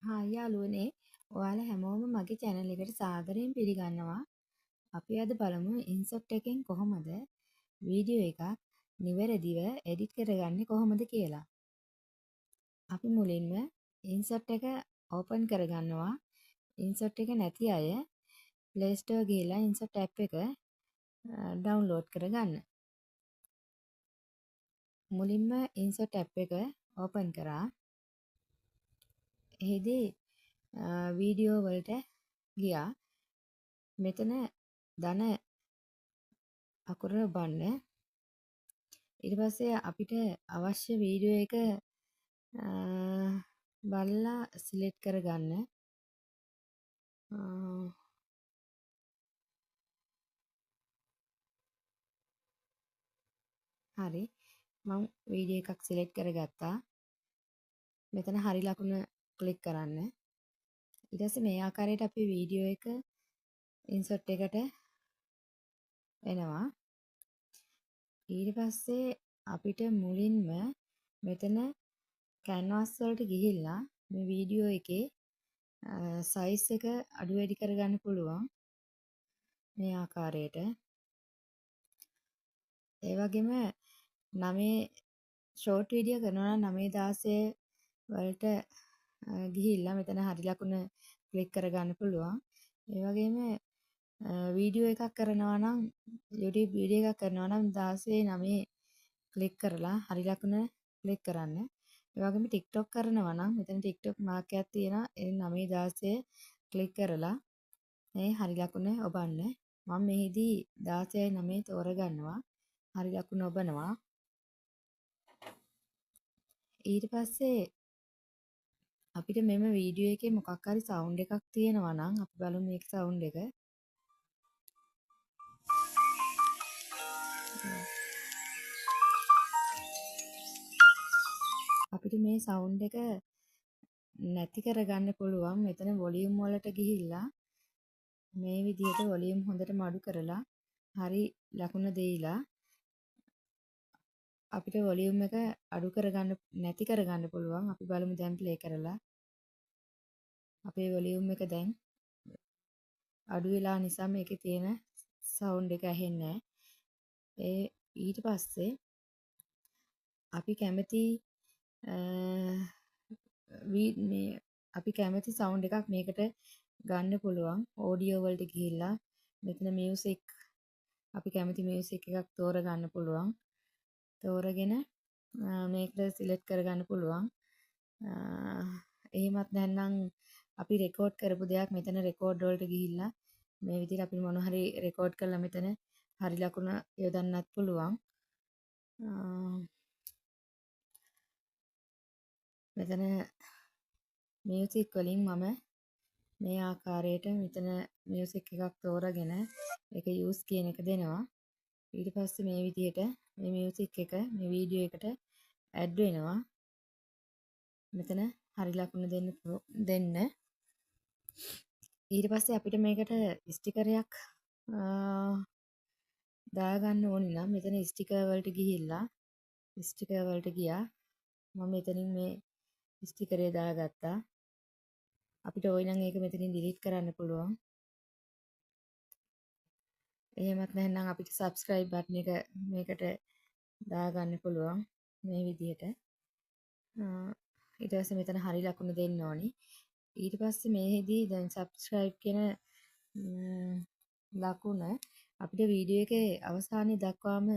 Hi යාළුවනේ, ඔයාලා හැමෝම මගේ channel එකට සාදරයෙන් පිළිගන්නවා. අපි අද බලමු InShot එකෙන් කොහොමද වීඩියෝ එකක් නිවැරදිව එඩිට් කරගන්නේ කොහොමද කියලා. අපි මුලින්ම InShot එක ඕපන් කරගන්නවා. InShot එක නැති අය Play Store ගිහිල්ලා InShot app එක ඩවුන්ලෝඩ් කරගන්න. මුලින්ම InShot app එක ඕපන් කරා. එහිදී වීඩියෝ වලට ගියා. මෙතන ධන අකුර ඔබන්න. ඊට පස්සේ අපිට අවශ්‍ය වීඩියෝ එක බලලා සිලෙක්ට් කරගන්න. හරි, මම වීඩියෝ එකක් සිලෙක්ට් කරගත්තා. මෙතන හරි ලකුණ ක්ලික් කරන්න. ඊට පස්සේ මේ ආකාරයට අපි වීඩියෝ එක ඉන්සර්ට් එකට එනවා. ඊට පස්සේ අපිට මුලින්ම මෙතන කැන්වාස් වලට ගිහිල්ලා මේ වීඩියෝ එකේ සයිස් එක අඩු වැඩි කරගන්න පුළුවන් මේ ආකාරයට. ඒ වගේම 9 ෂෝට් වීඩියෝ කරනවා නම් 9:16 වලට ගිහිල්ලා මෙතන හරි ලකුණ ක්ලික් කරගන්න පුළුවන්. ඒ වගේම වීඩියෝ එකක් කරනවා නම් YouTube video එකක් කරනවා නම් 16:9 ක්ලික් කරලා හරි ලකුණ ක්ලික් කරන්න. ඒ වගේම TikTok කරනවා නම් මෙතන TikTok mark එකක් තියෙනවා. ඒ 9:16 ක්ලික් කරලා මේ හරි ලකුණ ඔබන්න. මම මෙහිදී 16:9 තෝරගන්නවා. හරි ලකුණ ඔබනවා. ඊට පස්සේ අපිට මෙම වීඩියෝ එකේ මොකක් හරි සවුන්ඩ් එකක් තියෙනවා නම් අපි බලමු මේක සවුන්ඩ් එක. අපිට මේ සවුන්ඩ් එක නැති කරගන්න පුළුවන්. මෙතන වොලියුම් වලට ගිහිල්ලා මේ විදිහට වොලියුම් හොඳට මඩු කරලා හරි ලකුණ දීලා අපිට වොලියුම් එක අඩු කරගන්න නැති කරගන්න පුළුවන්. අපි බලමු දැන් ප්ලේ කරලා. අපේ වොලියුම් එක දැන් අඩු වෙලා නිසා මේකේ තියෙන සවුන්ඩ් එක ඇහෙන්නේ නැහැ. ඒ ඊට පස්සේ අපි කැමති මේ අපි කැමති සවුන්ඩ් එකක් මේකට ගන්න පුළුවන්. ඔඩියෝ වලට ගිහිල්ලා මෙතන මියුසික් අපි කැමති මියුසික් එකක් තෝරගන්න පුළුවන්. තෝරගෙන මේකට සිලෙක්ට් කරගන්න පුළුවන්. එහෙමත් නැත්නම් අපි රෙකෝඩ් කරපු දෙයක් මෙතන රෙකෝඩ් වලට ගිහිල්ලා මේ විදිහට අපි මොන හරි රෙකෝඩ් කරලා මෙතන හරි ලකුණ යොදන්නත් පුළුවන්. මෙතන මියුසික් වලින් මම මේ ආකාරයට මෙතන මියුසික් එකක් තෝරගෙන ඒක යූස් කියන එක දෙනවා. ඊට පස්සේ මේ විදිහට මේ මියුසික් එක මේ වීඩියෝ එකට ඇඩ් වෙනවා. මෙතන හරි ලකුණ දෙන්න. ඊට පස්සේ අපිට මේකට ස්ටිකරයක් දාගන්න ඕනි නම් මෙතන ස්ටිකර් වලට ගිහිල්ලා ස්ටිකර් වලට ගියා. මම මෙතනින් මේ ස්ටිකරේ දාගත්තා. අපිට ඕයි නම් ඒක මෙතනින් ඩිලීට් කරන්න පුළුවන්. එහෙමත් නැත්නම් අපිට සබ්ස්ක්‍රයිබ් බටන් එක මේකට දාගන්න පුළුවන් මේ විදිහට. ඊට පස්සේ මෙතන හරි ලකුණ දෙන්න ඕනි. ඊට පස්සේ මේෙදී දැන් සබ්ස්ක්‍රයිබ් කියන ලකුණ අපිට වීඩියෝ එකේ අවසානයේ දක්වාම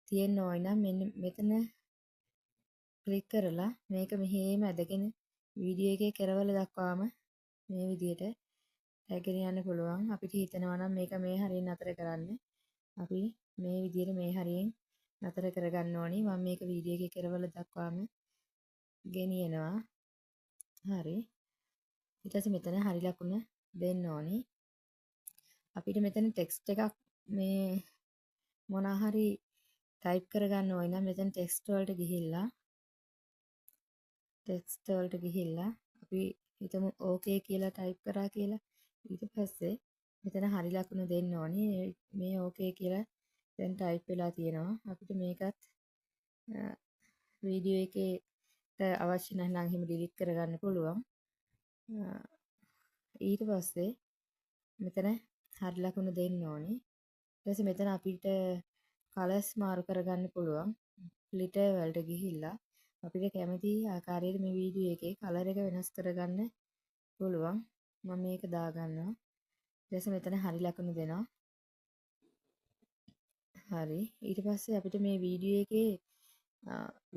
තියෙන්න ඕනි නම් මෙන්න මෙතන ක්ලික් කරලා මේක මෙහෙම ඇදගෙන වීඩියෝ එකේ කෙරවල දක්වාම මේ විදිහට රැගෙන යන්න පුළුවන්. අපිට හිතෙනවා නම් මේක මේ හරියෙන් නතර කරන්න. අපි මේ විදිහට මේ හරියෙන් නතර කරගන්න ඕනි. මම මේක වීඩියෝ එකේ කෙරවල දක්වාම ගෙනියනවා. හරි. ඊට පස්සේ මෙතන හරි ලකුණ දෙන්න ඕනි. අපිට මෙතන ටෙක්ස්ට් එකක් මේ මොනා හරි ටයිප් කරගන්න ඕනි නම් මෙතන ටෙක්ස්ට් වලට ගිහිල්ලා ටෙක්ස්ට් වලට ගිහිල්ලා අපි හිතමු ඕකේ කියලා ටයිප් කරා කියලා. ඊට පස්සේ මෙතන හරි ලකුණ දෙන්න ඕනි. මේ ඕකේ කියලා දැන් ටයිප් වෙලා තියෙනවා. අපිට මේකත් වීඩියෝ එකේ අවශ්‍ය නැත්නම් එහෙම ඩිලීට් කරගන්න පුළුවන්. ඊට පස්සේ මෙතන හරි ලකුණ දෙන්න ඕනේ. ඊට පස්සේ මෙතන අපිට කලර්ස් මාරු කරගන්න පුළුවන්. ෆිල්ටර් වලට ගිහිල්ලා අපිට කැමති ආකාරයට මේ වීඩියෝ එකේ කලර් එක වෙනස් කරගන්න පුළුවන්. මම මේක දාගන්නවා. ඊට පස්සේ මෙතන හරි ලකුණ දෙනවා. හරි. ඊට පස්සේ අපිට මේ වීඩියෝ එකේ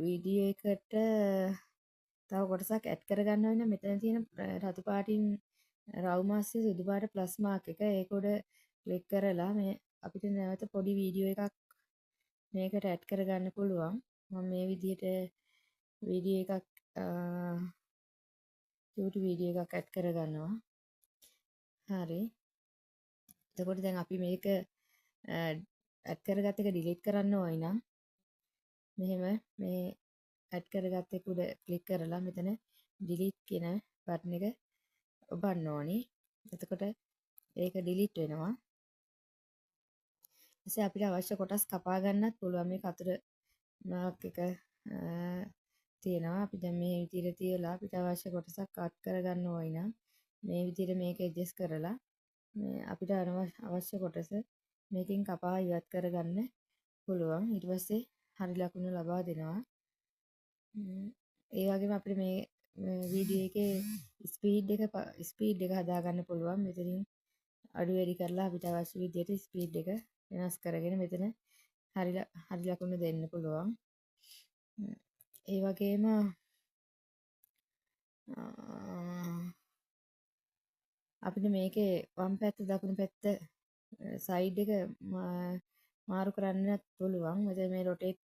වීඩියෝ එකට තව කොටසක් ඇඩ් කරගන්න ඕන නම් මෙතන තියෙන රතු පාටින් රවුම අස්සේ සුදු පාට ප්ලස් මාක් එක ඒක උඩ ක්ලික් කරලා මේ අපිට නැවත පොඩි වීඩියෝ එකක් මේකට ඇඩ් කරගන්න පුළුවන්. මම මේ විදිහට වීඩියෝ එකක් චූටි වීඩියෝ එකක් ඇඩ් කරගන්නවා. හරි. එතකොට දැන් අපි මේක ඇඩ් කරගත්ත එක ඩිලීට් කරන්න ඕයි නම් මෙහෙම මේ ඇඩ් කරගත්ත එක උඩ ක්ලික් කරලා මෙතන ඩිලීට් කියන බටන් එක ඔබන්න ඕනි. එතකොට ඒක ඩිලීට් වෙනවා. ඊපස්සේ අපිට අවශ්‍ය කොටස් කපා ගන්නත් පුළුවන්. මේ කතුර මාක් එක තියෙනවා. අපි දැන් මේ විදිහට තියලා අපිට අවශ්‍ය කොටසක් කට් කරගන්න ඕයි නම් මේ විදිහට මේක ඇඩ්ජස්ට් කරලා මේ අපිට අවශ්‍ය කොටස මේකෙන් කපා ඉවත් කරගන්න පුළුවන්. ඊට පස්සේ හරි ලකුණ ලබා දෙනවා. ඒ වගේම අපිට මේ වීඩියෝ එකේ ස්පීඩ් එක හදාගන්න පුළුවන්. මෙතනින් අඩු වැඩි කරලා අපිට අවශ්‍ය විදිහට ස්පීඩ් එක වෙනස් කරගෙන මෙතන හරි හරි ලකුණ දෙන්න පුළුවන්. ඒ වගේම අපිට මේකේ වම් පැත්ත දකුණු පැත්ත සයිඩ් එක මාරු කරන්නත් පුළුවන්. මෙතන මේ රොටේට්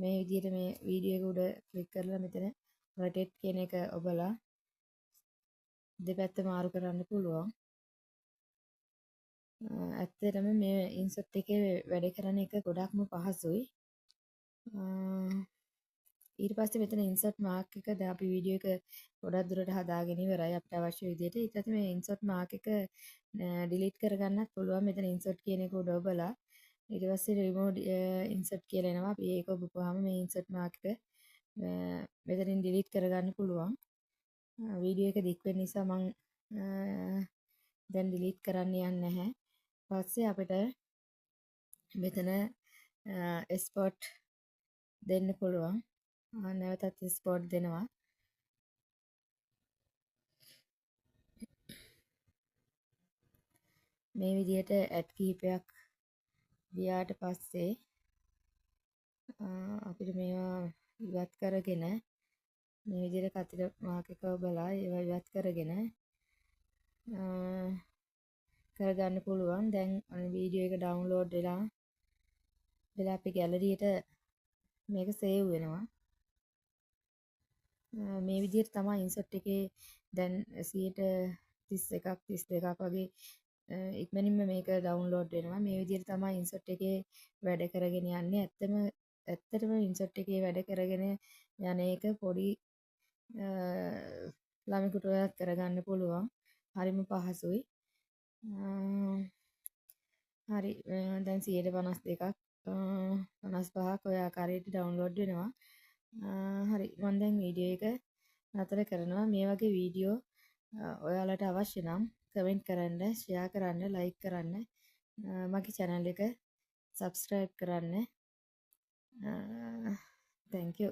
මේ විදිහට මේ වීඩියෝ එක උඩ ක්ලික් කරලා මෙතන රොටේට් කියන එක ඔබලා දෙපැත්ත මාරු කරන්න පුළුවන්. ඇත්තටම මේ ඉන්සර්ට් එකේ වැඩ කරන එක ගොඩක්ම පහසුයි. ඊට පස්සේ මෙතන ඉන්සර්ට් මාක් එක දැන් අපි වීඩියෝ එක ගොඩක් දුරට හදාගෙන ඉවරයි අපිට අවශ්‍ය විදිහට. ඊට පස්සේ මේ ඉන්සර්ට් මාක් එක ඩිලීට් කරගන්නත් පුළුවන්. මෙතන ඉන්සර්ට් කියන එක උඩ ඔබලා ඊට පස්සේ රිමූව් ඉන්සර්ට් කියලා එනවා. අපි ඒක ඔබපුවාම මේ ඉන්සර්ට් මාක් එක මෙතනින් ඩිලීට් කරගන්න පුළුවන්. වීඩියෝ එක දික් වෙන නිසා මං දැන් ඩිලීට් කරන්න යන්නේ නැහැ. පස්සේ අපිට මෙතන එක්ස්පෝට් දෙන්න පුළුවන්. නැවතත් එක්ස්පෝට් දෙනවා. මේ විදිහට ඇඩ් කිහිපයක් ගියාට පස්සේ අපිට මේවා ඉවත් කරගෙන මේ විදිහට කතිර මාක් එක ඔබලා ඒවා ඉවත් කරගෙන කරගන්න පුළුවන්. දැන් ඔන්න වීඩියෝ එක ඩවුන්ලෝඩ් වෙලා වෙලා අපේ ගැලරියට මේක සේව් වෙනවා. මේ විදිහට තමයි ඉන්සර්ට් එකේ දැන් 31ක් 32ක් වගේ ඉක්මනින්ම මේක ඩවුන්ලෝඩ් වෙනවා. මේ විදිහට තමයි ඉන්සර්ට් එකේ වැඩ කරගෙන යන්නේ. ඇත්තටම ඉන්සර්ට් එකේ වැඩ කරගෙන යන එක පොඩි ළමෙකුට ඔයත් කරගන්න පුළුවන්. හරිම පහසුයි. හරි, දැන් 52ක් 55ක් ඔය ආකාරයට ඩවුන්ලෝඩ් වෙනවා. හරි, මම දැන් වීඩියෝ එක නතර කරනවා. මේ වගේ වීඩියෝ ඔයාලට අවශ්‍ය නම් කමෙන්ට් කරන්න, ෂෙයා කරන්න, ලයික් කරන්න, මගේ channel එක සබ්ස්ක්‍රයිබ් කරන්න. Thank you.